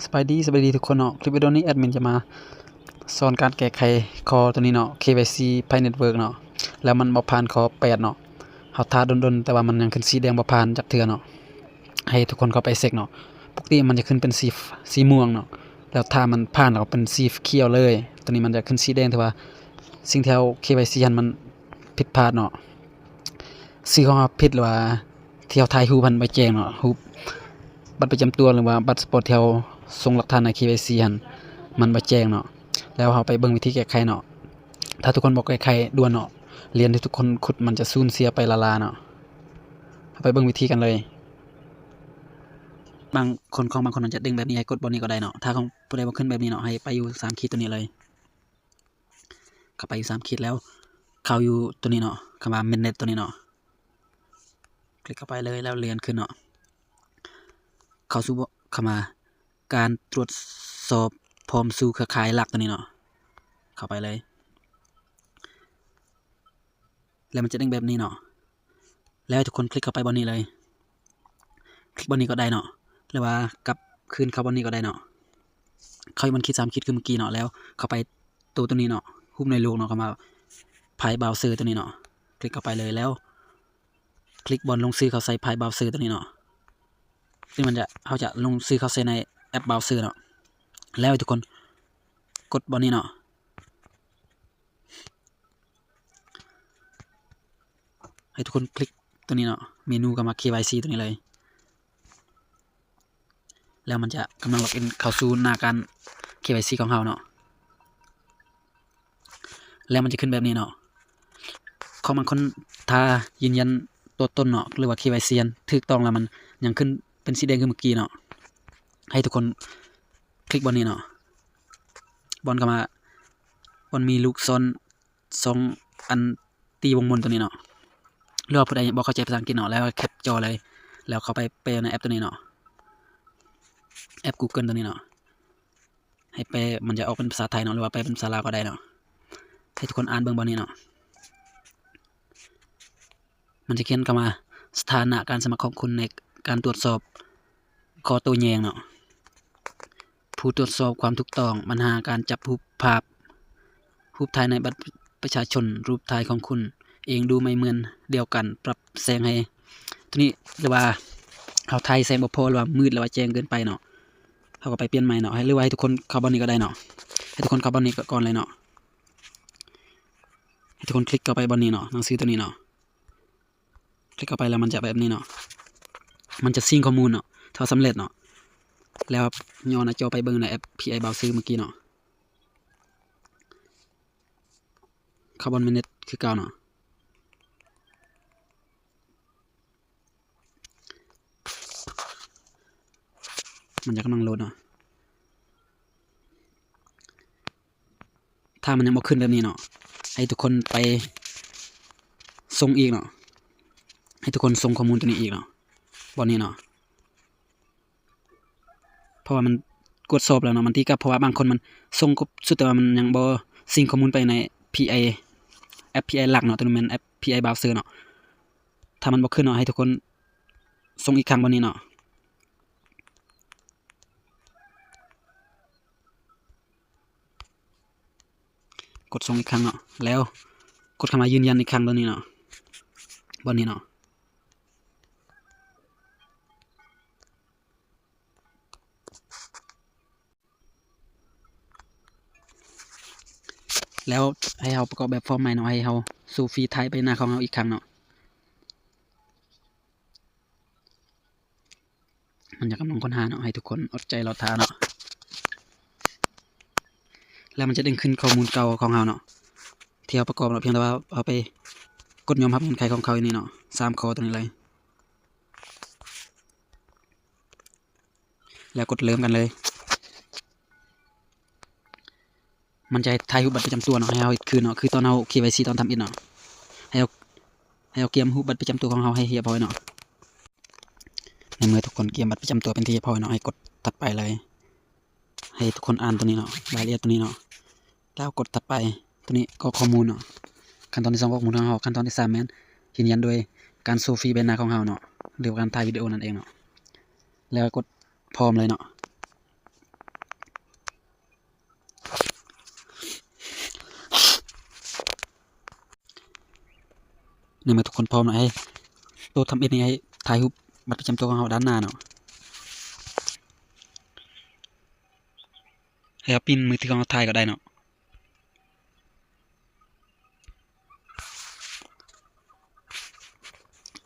ສະບາຍດີ ສະບາຍດີທຸກຄົນເນາະ. ຄລິບວິດີໂອນີ້ແອດມິນຈະມາສອນການແກ້ໄຂຂໍ້ໂຕນີ້ເນາະ ເຄວາຍຊີ Pi Network ເນາະ ແລ້ວມັນບໍ່ຜ່ານຂໍ້ແປດເນາະ. ເຮົາຖ້າດົນໆ ແຕ່ວ່າມັນຍັງຂຶ້ນສີແດງ ບໍ່ຜ່ານຈັກເທື່ອເນາະ. ໃຫ້ທຸກຄົນເຂົ້າໄປເຊັກເນາະ. ປົກກະຕິມັນຈະຂຶ້ນເປັນສີ ສີມ່ວງເນາະ ແລ້ວຖ້າມັນຜ່ານ ແລ້ວກໍເປັນສີຂຽວເລີຍ. ໂຕນີ້ມັນຈະຂຶ້ນສີແດງ ຖືວ່າສິ່ງທີ່ເຮົາ ເຄວາຍຊີ ຫັ້ນມັນຜິດພາດເນາະ. ຊື່ຂອງເຮົາຜິດ ຫຼືວ່າທີ່ເຮົາຖ່າຍຮູບຫັ້ນບໍ່ແຈ້ງເນາະ, ຮູບບັດປະຈຳຕົວ ຫຼືວ່າບັດສະປອດທີ່ເຮົາສົ່ງຫຼັກຖານໃຫ້ ເຄວາຍຊີ ຫັ້ນມັນບໍ່ແຈ້ງເນາະ. ແລ້ວເຮົາໄປເບິ່ງວິທີແກ້ໄຂເນາະ. ຖ້າທຸກຄົນບໍ່ແກ້ໄຂດ່ວນເນາະ, ຫຼຽນທີ່ທຸກຄົນຂຸດມັນຈະສູນເສຍໄປລ້າໆເນາະ. ເຮົາໄປເບິ່ງວິທີກັນເລີຍ. ບາງຄົນ ຂອງບາງຄົນມັນຈະເດ້ງແບບນີ້, ໃຫ້ກົດບ່ອນນີ້ກໍໄດ້ເນາະ. ຖ້າຂອງຜູ້ໃດບໍ່ຂຶ້ນແບບນີ້ເນາະ, ໃຫ້ໄປຢູ່ສາມຂີດໂຕນີ້ເລີຍ. ເຂົ້າໄປຢູ່ສາມຂີດແລ້ວ ເຂົ້າຢູ່ໂຕນີ້ເນາະ, ຄຳວ່າ Mainnet ໂຕນີ້ເນາະ. ຄລິກເຂົ້າໄປເລີຍ ແລ້ວເລື່ອນຂຶ້ນເນາະ, ເຂົ້າສູ່ ຄຳວ່າ ການຕວດສອບພ້ອມສູ່ເຄືອຂ່າຍຫຼັກໂຕນີ້ເນາະ. ເຂົ້າໄປເລີຍ ແລ້ວມັນຈະເດ້ງແບບນີ້ເນາະ. ແລ້ວໃຫ້ທຸກຄົນຄລິກເຂົ້າໄປບ່ອນນີ້ເລີຍ. ຄລິກບ່ອນນີ້ກໍໄດ້ເນາະ ຫຼືວ່າກັບຄືນເຂົ້າບ່ອນນີ້ກໍໄດ້ເນາະ. ເຂົ້າຢູ່ບ່ອນຂີດສາມຂີດຄືເມື່ອກີ້ເນາະ, ແລ້ວເຂົ້າໄປໂຕ ໂຕນີ້ເນາະ, ຮູບໜ່ວຍໂລກເນາະ, ຄຳວ່າ Pi Browser ໂຕນີ້ເນາະ. ຄລິກເຂົ້າໄປເລີຍ ແລ້ວຄລິກບ່ອນລົງຊື່ເຂົ້າໃສ່ Pi Browser ໂຕນີ້ເນາະ. ທີ່ມັນຈະ ເຮົາຈະລົງຊື່ເຂົ້າໃສ່ໃນແອັບ Browser ເນາະ. ແລ້ວໃຫ້ທຸກຄົນກົດບ່ອນນີ້ເນາະ. ໃຫ້ທຸກຄົນຄລິກໂຕນີ້ເນາະ, ເມນູຄຳວ່າ ເຄວາຍຊີ ໂຕນີ້ເລີຍ. ແລ້ວມັນຈະກຳລັງລັອກອິນເຂົ້າສູ່ໜ້າການ ເຄວາຍຊີ ຂອງເຮົາເນາະ. ແລ້ວມັນຈະຂຶ້ນແບບນີ້ເນາະ. ຂອງບາງຄົນຖ້າຢືນຢັນຕົວຕົນເນາະ ຫຼືວ່າ ເຄວາຍຊີ ຫັ້ນຖືກຕ້ອງແລ້ວ ມັນຍັງຂຶ້ນເປັນສີແດງຄືເມື່ອກີ້ເນາະ. ໃຫ້ທຸກຄົນຄລິກບ່ອນນີ້ເນາະ, ບ່ອນຄຳວ່າ ບ່ອນມີລູກສອນ ສອງອັນຕີວົງມົນໂຕນີ້ເນາະ. ຫຼືວ່າຜູ້ໃດບໍ່ເຂົ້າໃຈພາສາອັງກິດເນາະ, ແລ້ວແຄັບຈໍເລີຍ ແລ້ວເຂົ້າໄປແປໃນແອັບໂຕນີ້ເນາະ, ແອັບ Google ໂຕນີ້ເນາະ. ໃຫ້ແປ ມັນຈະອອກເປັນພາສາໄທເນາະ ຫຼືວ່າແປເປັນພາສາລາວກໍໄດ້ເນາະ. ໃຫ້ທຸກຄົນອ່ານເບິ່ງບ່ອນນີ້ເນາະ. ມັນຈະຂຽນຄຳວ່າ ສະຖານະການສະໝັກຂອງຄຸນໃນການຕວດສອບຂໍ້ໂຕ້ແຍ້ງເນາະ. ຜູ້ຕວດສອບຄວາມຖືກຕ້ອງ, ບັນຫາການຈັບຮູບພາບ, ຮູບຖ່າຍໃນບັດປະຊາຊົນ, ຮູບຖ່າຍຂອງຄຸນເອງດູໄມ່ເໝືອນດຽວກັນ, ປັບແສງໃຫ້. ໂຕນີ້ ຫຼືວ່າເຮົາຖ່າຍແສງບໍ່ພໍ ຫຼືວ່າມືດ ຫຼືວ່າແຈ້ງເກີນໄປເນາະ, ເຮົາກໍໄປປ່ຽນໃໝ່ເນາະ. ໃຫ້ ຫຼືວ່າໃຫ້ທຸກຄົນເຂົ້າບ່ອນນີ້ກໍໄດ້ເນາະ, ໃຫ້ທຸກຄົນເຂົ້າບ່ອນນີ້ກ່ອນເລີຍເນາະ. ໃຫ້ທຸກຄົນຄລິກເຂົ້າໄປບ່ອນນີ້ເນາະ, ໜັງສືໂຕນີ້ເນາະ. ຄລິກເຂົ້າໄປແລ້ວມັນຈະແບບນີ້ເນາະ, ມັນຈະຊິງຂໍ້ມູນເນາະ. ຖ້າສຳເລັດເນາະ ແລ້ວຍໍໜ້າຈໍໄປເບິ່ງໃນແອັບ ພີໄອ Browser ເມື່ອກີ້ເນາະ, ຄາບອນແມນເນັດຄືເກົ່າເນາະ. ມັນຈະກຳລັງໂຫຼດເນາະ. ຖ້າມັນຍັງບໍ່ຂຶ້ນແບບນີ້ເນາະ, ໃຫ້ທຸກຄົນໄປສົ່ງອີກເນາະ, ໃຫ້ທຸກຄົນສົ່ງຂໍ້ມູນໂຕນີ້ອີກເນາະ, ບ່ອນນີ້ເນາະ. ເພາະວ່າມັນກວດສອບແລ້ວເນາະ, ມັນຕີກັບ, ເພາະວ່າບາງຄົນມັນສົ່ງຄົບຊຸດ ແຕ່ວ່າມັນຍັງບໍ່ຊິງຂໍ້ມູນໄປໃນ ພີໄອ ແອັບ ພີໄອ ຫຼັກເນາະ, ໂຕນີ້ແມ່ນແອັບ ພີໄອ Browser ເນາະ. ຖ້າມັນບໍ່ຂຶ້ນເນາະ, ໃຫ້ທຸກຄົນສົ່ງອີກຄັ້ງບ່ອນນີ້ເນາະ. ກົດສົ່ງອີກຄັ້ງເນາະ, ແລ້ວກົດຄຳວ່າຢືນຢັນອີກຄັ້ງໂຕນີ້ເນາະ, ບ່ອນນີ້ເນາະ. ແລ້ວໃຫ້ເຮົາປະກອບແບບຟອມໃໝ່ເນາະ, ໃຫ້ເຮົາໂຊຟີທ້າຍໃບໜ້າຂອງເຮົາອີກຄັ້ງເນາະ. ມັນຈະກຳລັງຄົ້ນຫາເນາະ, ໃຫ້ທຸກຄົນອົດໃຈລໍຖ້າເນາະ. ແລ້ວມັນຈະເດ້ງຂຶ້ນຂໍ້ມູນເກົ່າຂອງເຮົາເນາະ ທີ່ເຮົາປະກອບເນາະ, ພຽງແຕ່ວ່າເຮົາໄປກົດຍອມຮັບເງື່ອນໄຂຂອງເຂົາຢູ່ນີ້ເນາະ, ສາມຂໍ້ໂຕນີ້ເລີຍ. ແລ້ວກົດເລີ່ມກັນເລີຍ. ມັນຈະໃຫ້ຖ່າຍຮູບບັດປະຈຳຕົວເນາະ, ໃຫ້ເຮົາເຮັດຄືນເນາະ, ຄືຕອນເຮົາ ເຄວາຍຊີ ຕອນທຳອິດເນາະ. ໃຫ້ເຮົາ ໃຫ້ເຮົາກຽມຮູບບັດປະຈຳຕົວຂອງເຮົາໃຫ້ຮຽບຮ້ອຍເນາະ. ໃນເມື່ອທຸກຄົນກຽມບັດປະຈຳຕົວເປັນທີ່ຮຽບຮ້ອຍເນາະ, ໃຫ້ກົດຖັດໄປເລີຍ. ໃຫ້ທຸກຄົນອ່ານໂຕນີ້ເນາະ, ລາຍລະອຽດໂຕນີ້ເນາະ. ແລ້ວກົດຖັດໄປ, ໂຕນີ້ກອກຂໍ້ມູນເນາະ. ຂັ້ນຕອນທີສອງ ກອກຂໍ້ມູນຂອງເຮົາ. ຂັ້ນຕອນທີສາມແມ່ນຢືນຢັນໂດຍການໂຊຟີໃບໜ້າຂອງເຮົາເນາະ, ຫຼືວ່າການຖ່າຍວິດີໂອນັ້ນເອງເນາະ. ແລ້ວກໍກົດພ້ອມເລີຍເນາະ. ໃນເມື່ອທຸກຄົນພ້ອມແລ້ວ ໃຫ້ໂຕທຳອິດນີ້ ໃຫ້ຖ່າຍຮູບບັດປະຈຳຕົວຂອງເຮົາດ້ານໜ້າເນາະ. ໃຫ້ເຮົາປິ່ນມືຖືຂອງເຮົາຖ່າຍກໍໄດ້ເນາະ.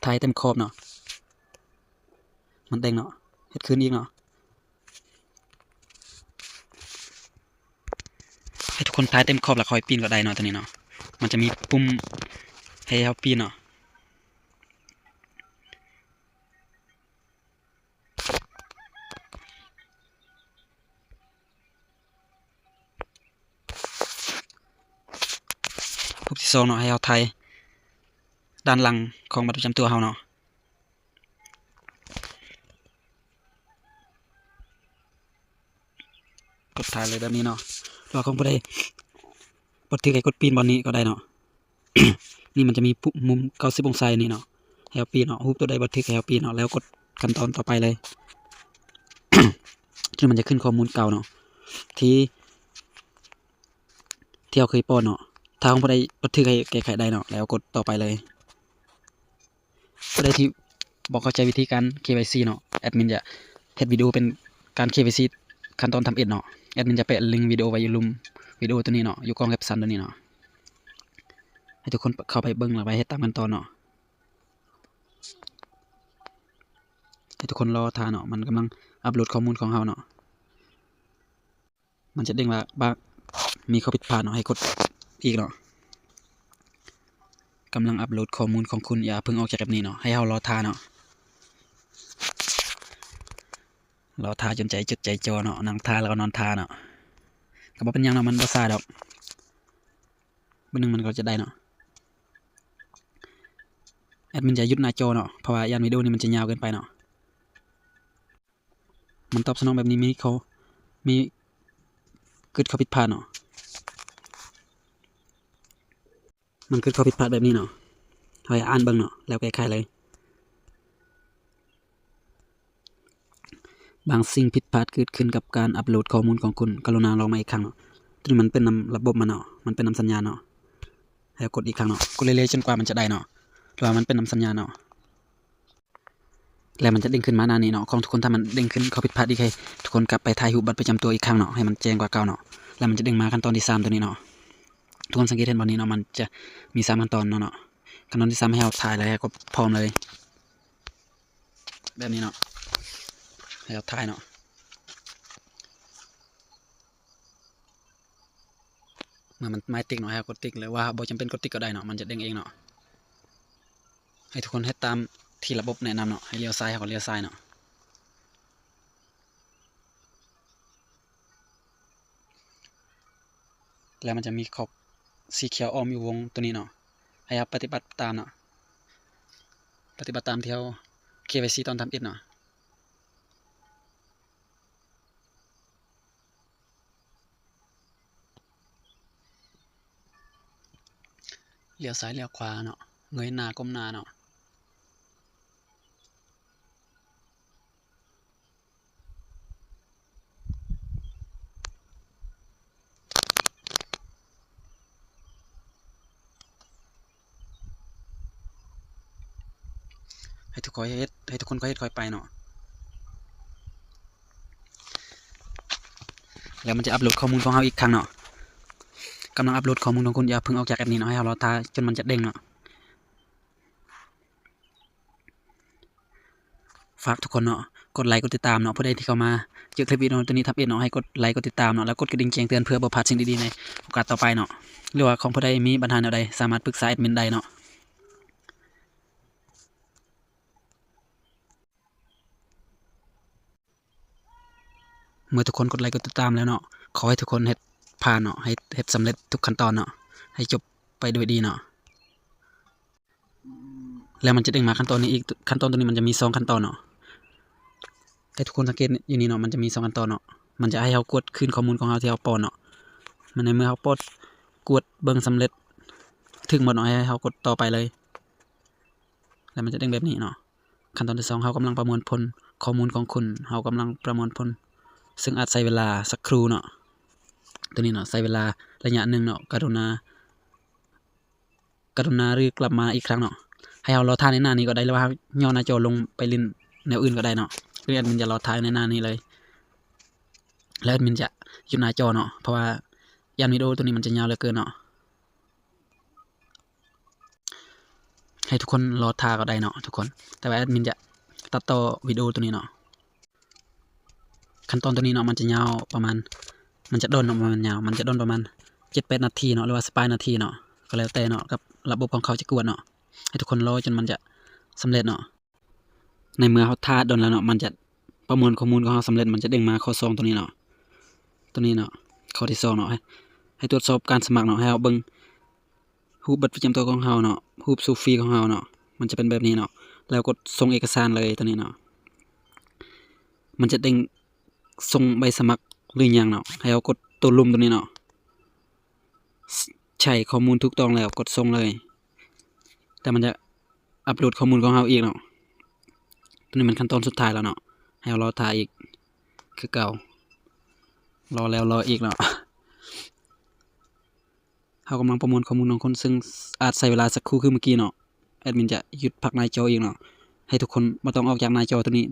ຖ່າຍເຕັມຂອບເນາະ. ມັນເດ້ງເນາະ. ເຮັດຄືນອີກເນາະ. ໃຫ້ທຸກຄົນຖ່າຍເຕັມຂອບແລ້ວຄ່ອຍປີ້ນກໍໄດ້ເນາະ ຕົວນີ້ເນາະ. ມັນຈະມີປຸ່ມໃຫ້ເຮົາປີ້ນເນາະ. ຮູບທີສອງເນາະ, ໃຫ້ເຮົາຖ່າຍດ້ານຫຼັງຂອງບັດປະຈຳຕົວເຮົາເນາະ. ກົດຖ່າຍເລີຍແບບນີ້ເນາະ. ຫຼືວ່າຂອງຜູ້ໃດບໍ່ຖືກໃຫ້ກົດປີ້ນບ່ອນນີ້ກໍໄດ້ເນາະ. ນີ້ມັນຈະມີປຸ- ມຸມເກົ້າສິບອົງສານີ້ເນາະ, ໃຫ້ເຮົາປີ້ນເນາະ. ຮູບຕົວໃດບໍ່ຖືກໃຫ້ເຮົາປີ້ນເນາະ, ແລ້ວກົດຂັ້ນຕອນຕໍ່ໄປເລີຍ. ຄືມັນຈະຂຶ້ນຂໍ້ມູນເກົ່າເນາະ ທີ່ ທີ່ເຮົາເຄີຍປ້ອນເນາະ. ຖ້າຂອງຜູ້ໃດບໍ່ຖືກໃຫ້ແກ້ໄຂໄດ້ເນາະ, ແລ້ວກົດຕໍ່ໄປເລີຍ. ຜູ້ໃດທີ່ບໍ່ເຂົ້າໃຈວິທີການ ເຄວາຍຊີ ເນາະ, ແອດມິນຈະເຮັດວິດີໂອເປັນການ ເຄວາຍຊີ ຂັ້ນຕອນທຳອິດເນາະ. ແອດມິນຈະແປະລິງວິດີໂອໄວ້ຢູ່ລຸ່ມວິດີໂອຕົວນີ້ເນາະ, ຢູ່ກ່ອງແຄັບຊັນຕົວນີ້ເນາະ. ໃຫ້ທຸກຄົນເຂົ້າໄປເບິ່ງ ແລ້ວໄປເຮັດຕາມຂັ້ນຕອນເນາະ. ໃຫ້ທຸກຄົນລໍຖ້າເນາະ, ມັນກຳລັງອັບໂຫຼດຂໍ້ມູນຂອງເຮົາເນາະ. ມັນຈະເດ້ງວ່າ ວ່າມີຂໍ້ຜິດພາດເນາະ, ໃຫ້ກົດອີກເນາະ. ກຳລັງອັບໂຫຼດຂໍ້ມູນຂອງຄຸນ, ຢ່າເພິ່ງອອກຈາກແອັບນີ້ເນາະ, ໃຫ້ເຮົາລໍຖ້າເນາະ. ລໍຖ້າຈົນໃຈຈົດໃຈຈໍ່ເນາະ, ນັ່ງຖ້າແລ້ວກໍນອນຖ້າເນາະ. ກໍບໍ່ເປັນຫຍັງເນາະ, ມັນບໍ່ຊ້າດອກ, ມື້ໜຶ່ງມັນກໍຈະໄດ້ເນາະ. ແອັດມິນຈະຢຸດໜ້າຈໍເນາະ, ເພາະວ່າຢ້ານວິດີໂອນີ້ມັນຈະຍາວເກີນໄປເນາະ. ມັນຕອບສະໜອງແບບນີ້ ມີຂໍ້ ມີ ເກີດຂໍ້ຜິດພາດເນາະ, ມັນເກີດຂໍ້ຜິດພາດແບບນີ້ເນາະ. ເຮົາໃຫ້ອ່ານເບິ່ງເນາະ ແລ້ວແກ້ໄຂເລີຍ. ບາງສິ່ງຜິດພາດເກີດຂຶ້ນກັບການອັບໂຫຼດຂໍ້ມູນຂອງຄຸນ, ກະລຸນາລອງໃໝ່ອີກຄັ້ງເນາະ. ຕົວນີ້ມັນເປັນນຳລະບົບມັນເນາະ, ມັນເປັນນຳສັນຍານເນາະ. ໃຫ້ເຮົາກົດອີກຄັ້ງເນາະ, ກົດເລື້ອຍໆຈົນກວ່າມັນຈະໄດ້ເນາະ, ຫຼືວ່າມັນເປັນນຳສັນຍານເນາະ. ແລ້ວມັນຈະເດ້ງຂຶ້ນມາໜ້ານີ້ເນາະ ຂອງທຸກຄົນ. ຖ້າມັນເດ້ງຂຶ້ນຂໍ້ຜິດພາດອີກ, ໃຫ້ທຸກຄົນກັບໄປຖ່າຍຮູບບັດປະຈຳຕົວອີກຄັ້ງເນາະ, ໃຫ້ມັນແຈ້ງກວ່າເກົ່າເນາະ. ແລ້ວມັນຈະເດ້ງມາຂັ້ນຕອນທີສາມຕົວນີ້ເນາະ. ທຸກຄົນສັງເກດເຫັນບ່ອນນີ້ເນາະ, ມັນຈະມີສາມຂັ້ນຕອນເນາະ. ຂັ້ນຕອນທີສາມໃຫ້ເຮົາຖ່າຍເລີຍ, ໃຫ້ເຮົາກໍພ້ອມເລີຍ ແບບນີ້ເນາະ, ໃຫ້ເຮົາຖ່າຍເນາະ. ເມື່ອມັນໝາຍຕິກເນາະ, ໃຫ້ເຮົາກົດຕິກ ຫຼືວ່າບໍ່ຈຳເປັນກົດຕິກກໍໄດ້ເນາະ, ມັນຈະເດ້ງເອງເນາະ. ໃຫ້ທຸກຄົນເຮັດຕາມທີ່ລະບົບແນະນຳເນາະ, ໃຫ້ລ້ຽວຊ້າຍ ເຮົາກໍລ້ຽວຊ້າຍເນາະ. ແລ້ວມັນຈະມີຂອບສີຂຽວອ້ອມຢູ່ວົງຕົວນີ້ເນາະ, ໃຫ້ເຮົາປະຕິບັດຕາມເນາະ, ປະຕິບັດຕາມທີ່ເຮົາ ເຄວາຍຊີ ຕອນທຳອິດເນາະ. ລ້ຽວຊ້າຍລ້ຽວຂວາເນາະ, ເງີຍໜ້າກົ້ມໜ້າເນາະ. ໃຫ້ທຸກຄົນເຮັດ ໃຫ້ທຸກຄົນຄ່ອຍເຮັດຄ່ອຍໄປເນາະ. ແລ້ວມັນຈະອັບໂຫຼດຂໍ້ມູນຂອງເຮົາອີກຄັ້ງເນາະ. ກຳລັງອັບໂຫຼດຂໍ້ມູນຂອງຄຸນ, ຢ່າເພິ່ງອອກຈາກແອັບນີ້ເນາະ, ໃຫ້ເຮົາລໍຖ້າຈົນມັນຈະເດ້ງເນາະ. ຝາກທຸກຄົນເນາະ, ກົດໄລກົດຕິດຕາມເນາະ. ຜູ້ໃດທີ່ເຂົ້າມາເຈີຄລິບວິດີໂອຕົວນີ້ທຳອິດເນາະ, ໃຫ້ກົດໄລກົດຕິດຕາມເນາະ, ແລ້ວກົດກະດິ່ງແຈ້ງເຕືອນ ເພື່ອບໍ່ພາດສິ່ງດີໆໃນໂອກາດຕໍ່ໄປເນາະ. ຫຼືວ່າຂອງຜູ້ໃດມີບັນຫາແນວໃດ ສາມາດປຶກສາແອັດມິນໄດ້ເນາະ. ເມື່ອທຸກຄົນກົດໄລກົດຕິດຕາມແລ້ວເນາະ, ຂໍໃຫ້ທຸກຄົນເຮັດຜ່ານເນາະ, ໃຫ້ເຮັດສຳເລັດທຸກຂັ້ນຕອນເນາະ, ໃຫ້ຈົບໄປດ້ວຍດີເນາະ. ແລ້ວມັນຈະເດ້ງມາຂັ້ນຕອນນີ້ອີກ, ຂັ້ນຕອນຕົວນີ້ມັນຈະມີສອງຂັ້ນຕອນເນາະ. ໃຫ້ທຸກຄົນສັງເກດຢູ່ນີ້ເນາະ, ມັນຈະມີສອງຂັ້ນຕອນເນາະ, ມັນຈະໃຫ້ເຮົາກວດຄືນຂໍ້ມູນຂອງເຮົາທີ່ເຮົາປ້ອນເນາະ. ແມ່ນໃນເມື່ອເຮົາປ້ອນ ກວດເບິ່ງສຳເລັດ ຖືກໝົດເນາະ, ໃຫ້ເຮົາກົດຕໍ່ໄປເລີຍ. ແລ້ວມັນຈະເດ້ງແບບນີ້ເນາະ. ຂັ້ນຕອນທີສອງ ເຮົາກຳລັງປະມວນຜົນຂໍ້ມູນຂອງຄຸນ, ເຮົາກຳລັງປະມວນຜົນ, ເຊິ່ງອາດໃຊ້ເວລາສັກຄรู่ເນາະ. ຕົວນີ້ເນາະ ໃຊ້ເວລາໄລຍະໜຶ່ງເນາະ, ກະລຸນາ ກະລຸນາ ຫຼື ກັບມາອີກຄັ້ງເນາະ. ໃຫ້ເຮົາລໍຖ້າໃນໜ້ານີ້ກໍໄດ້ ຫຼືວ່າເຮົາຍໍໜ້າຈໍລົງໄປຫຼິ້ນແນວອື່ນກໍໄດ້ເນາະ. ຄືແອດມິນຈະລໍຖ້າໃນໜ້ານີ້ເລີຍ ແລ້ວແອດມິນຈະຢຸດໜ້າຈໍເນາະ ເພາະວ່າຢ້ານວິດີໂອໂຕນີ້ມັນຈະຍາວເຫຼືອເກີນເນາະ. ໃຫ້ທຸກຄົນລໍຖ້າກໍໄດ້ເນາະທຸກຄົນ ແຕ່ວ່າແອດມິນຈະຕັດຕໍ່ວິດີໂອໂຕນີ້ເນາະ. ຂັ້ນຕອນໂຕນີ້ເນາະ ມັນຈະຍາວປະມານ ມັນຈະດົນເນາະ ບໍ່ແມ່ນຍາວ ມັນຈະດົນປະມານເຈັດແປດນາທີເນາະ ຫຼືວ່າສິບປາຍນາທີເນາະ ກໍແລ້ວແຕ່ເນາະ ກັບລະບົບຂອງເຂົາຈະກວດເນາະ. ໃຫ້ທຸກຄົນລໍຈົນມັນຈະສຳເລັດເນາະ. ໃນເມື່ອເຮົາຖ້າດົນແລ້ວເນາະ ມັນຈະປະມວນຂໍ້ມູນຂອງເຮົາສຳເລັດ ມັນຈະເດ້ງມາຂໍ້ສອງໂຕນີ້ເນາະ ໂຕນີ້ເນາະ ຂໍ້ທີສອງເນາະ ໃຫ້ ໃຫ້ຕວດສອບການສະໝັກເນາະ ໃຫ້ເຮົາເບິ່ງ ຮູບບັດປະຈຳຕົວຂອງເຮົາເນາະ ຮູບເຊລຟີຂອງເຮົາເນາະ ມັນຈະເປັນແບບນີ້ເນາະ ແລ້ວກົດສົ່ງເອກະສານເລີຍໂຕນີ້ເນາະ. ມັນຈະເດ້ງສົ່ງໃບສະໝັກຫຼືຍັງເນາະ ໃຫ້ເຮົາກົດໂຕລຸ່ມໂຕນີ້ເນາະ ໃສ່ຂໍ້ມູນຖືກຕ້ອງແລ້ວກົດສົ່ງເລີຍ ແຕ່ມັນຈະອັບໂຫຼດຂໍ້ມູນຂອງເຮົາອີກເນາະ. ໂຕນີ້ແມ່ນຂັ້ນຕອນສຸດທ້າຍແລ້ວເນາະ ໃຫ້ເຮົາລໍຖ້າອີກຄືເກົ່າ ລໍແລ້ວລໍອີກເນາະ. ເຮົາກຳລັງປະມວນຂໍ້ມູນຂອງຄົນ ເຊິ່ງອາດໃຊ້ເວລາສັກຄູ່ຄືເມື່ອກີ້ເນາະ. ແອດມິນຈະຢຸດພັກໜ້າຈໍອີກເນາະ ໃຫ້ທຸກຄົນບໍ່ຕ້ອງອອກຈາກໜ້າຈໍໂຕນີ້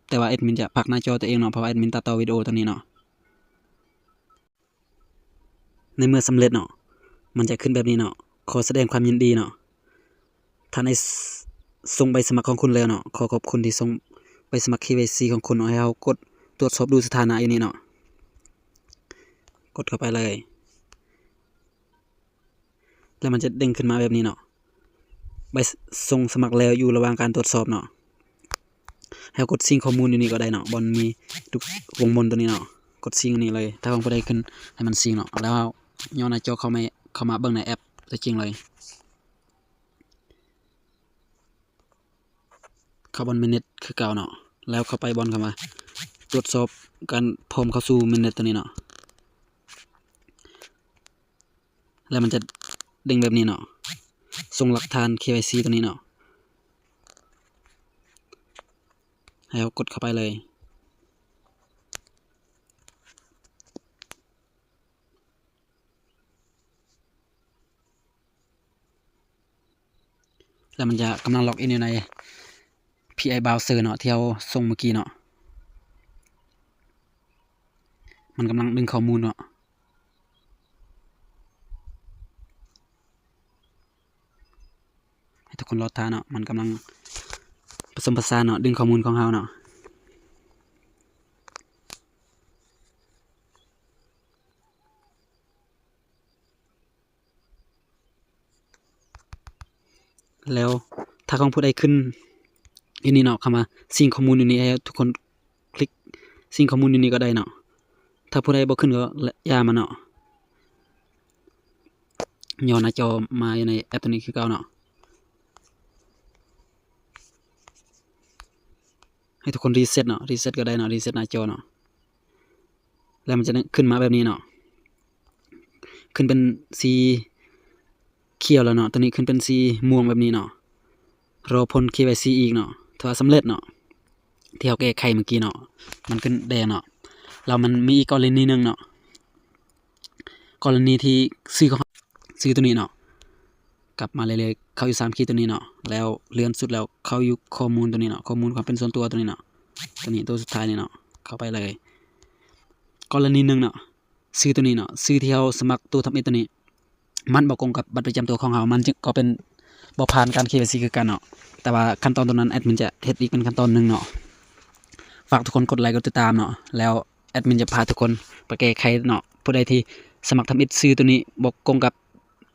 ແຕ່ວ່າແອດມິນຈະພັກໜ້າຈໍຕົວເອງເນາະ ເພາະວ່າແອດມິນຕັດຕໍ່ວິດີໂອໂຕນີ້ເນາະ. ໃນເມື່ອສຳເລັດເນາະ ມັນຈະຂຶ້ນແບບນີ້ເນາະ ຂໍສະແດງຄວາມຍິນດີເນາະ ທ່ານໄດ້ ສ- ສົ່ງໃບສະໝັກຂອງຄຸນແລ້ວເນາະ ຂໍຂອບຄຸນທີ່ສົ່ງໃບສະໝັກ ເຄວາຍຊີ ຂອງຄຸນເນາະ. ໃຫ້ເຮົາກົດຕວດສອບດູສະຖານະຢູ່ນີ້ເນາະ ກົດເຂົ້າໄປເລີຍ ແລ້ວມັນຈະເດ້ງຂຶ້ນມາແບບນີ້ເນາະ ໃບ ສ- ສົ່ງສະໝັກແລ້ວ ຢູ່ລະຫວ່າງການຕວດສອບເນາະ. ໃຫ້ເຮົາກົດຊິງຂໍ້ມູນຢູ່ນີ້ກໍໄດ້ເນາະ ບ່ອນມີລູກວົງມົນໂຕນີ້ເນາະ ກົດຊິງນີ້ເລີຍ. ຖ້າຂອງຜູ້ໃດຂຶ້ນໃຫ້ມັນຊິງເນາະ ແລ້ວເຮົາຍໍໜ້າຈໍເຂົ້າມາ ເຂົ້າມາເບິ່ງໃນແອັບຕົວຈິງເລີຍ. ເຂົ້າບ່ອນແມເນັດຄືເກົ່າເນາະ ແລ້ວເຂົ້າໄປບ່ອນຄຳວ່າ ຕວດສອບການພ້ອມເຂົ້າສູ່ແມເນັດໂຕນີ້ເນາະ ແລ້ວມັນຈະເດ້ງແບບນີ້ເນາະ ສົ່ງຫຼັກຖານ ເຄວາຍຊີ ໂຕນີ້ເນາະ ໃຫ້ເຮົາກົດເຂົ້າໄປເລີຍ. ແລ້ວມັນຈະກຳລັງລັອກອິນຢູ່ໃນ ພີໄອບຣາວເຊີເນາະ ທີ່ເຮົາສົ່ງເມື່ອກີ້ເນາະ ມັນກຳລັງດຶງຂໍ້ມູນເນາະ ໃຫ້ທຸກຄົນລໍຖ້າເນາະ ມັນກຳລັງປະສົມປະສານເນາະ ດຶງຂໍ້ມູນຂອງເຮົາເນາະ. ແລ້ວຖ້າຂອງຜູ້ໃດຂຶ້ນຢູ່ນີ້ເນາະ ຄຳວ່າຊິງຂໍ້ມູນຢູ່ນີ້ ໃຫ້ທຸກຄົນຄລິກຊິງຂໍ້ມູນຢູ່ນີ້ກໍໄດ້ເນາະ. ຖ້າຜູ້ໃດບໍ່ຂຶ້ນກໍຢ່າມັນເນາະ ຍໍໜ້າຈໍມາຢູ່ໃນແອັບໂຕນີ້ຄືເກົ່າເນາະ. ໃຫ້ທຸກຄົນຣີເຊັດເນາະ ຣີເຊັດກໍໄດ້ເນາະ ຣີເຊັດໜ້າຈໍເນາະ. ແລ້ວມັນຈະຂຶ້ນມາແບບນີ້ເນາະ ຂຶ້ນເປັນສີຂຽວແລ້ວເນາະ ໂຕນີ້ຂຶ້ນເປັນສີມ່ວງແບບນີ້ເນາະ. ລໍຜົນ ເຄວາຍຊີ ອີກເນາະ ຖືວ່າສຳເລັດເນາະ ທີ່ເຮົາແກ້ໄຂເມື່ອກີ້ເນາະ ມັນຂຶ້ນແດງເນາະ. ແລ້ວມັນມີອີກກໍລະນີໜຶ່ງເນາະ ກໍລະນີທີ່ຊື່ຂອງ ຊື່ໂຕນີ້ເນາະ ກັບມາເລື້ອຍໆ ເຂົ້າຢູ່ສາມຂີດໂຕນີ້ເນາະ ແລ້ວເລື່ອນສຸດແລ້ວເຂົ້າຢູ່ຂໍ້ມູນໂຕນີ້ເນາະ ຂໍ້ມູນຄວາມເປັນສ່ວນຕົວໂຕນີ້ເນາະ ໂຕນີ້ໂຕສຸດທ້າຍນີ້ເນາະ ເຂົ້າໄປເລີຍ. ກໍລະນີໜຶ່ງເນາະ ຊື່ໂຕນີ້ເນາະ ຊື່ທີ່ເຮົາສະໝັກໂຕທຳອິດໂຕນີ້ ມັນບໍ່ກົງກັບບັດປະຈຳຕົວຂອງເຮົາ ມັນຈຶ່ງກໍເປັນບໍ່ຜ່ານການ ເຄວາຍຊີ ຄືກັນເນາະ. ແຕ່ວ່າຂັ້ນຕອນໂຕນັ້ນແອດມິນຈະເຮັດອີກເປັນຂັ້ນຕອນໜຶ່ງເນາະ. ຝາກທຸກຄົນກົດໄລກົດຕິດຕາມເນາະ ແລ້ວແອດມິນຈະພາທຸກຄົນໄປແກ້ໄຂເນາະ. ຜູ້ໃດທີ່ສະໝັກທຳອິດຊື່ໂຕນີ້ບໍ່ກົງກັບ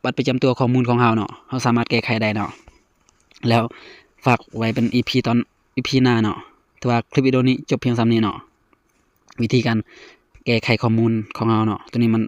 ບັດປະຈຳຕົວຂໍ້ມູນຂອງເຮົາເນາະ ເຮົາສາມາດແກ້ໄຂໄດ້ເນາະ. ແລ້ວຝາກໄວ້ເປັນອີພີຕອນ ອີພີໜ້າເນາະ. ຖືວ່າຄລິບວິດີໂອນີ້ຈົບພຽງສ່ຳນີ້ເນາະ ວິທີການແກ້ໄຂຂໍ້ມູນຂອງເຮົາເນາະ. ໂຕນີ້ມັນ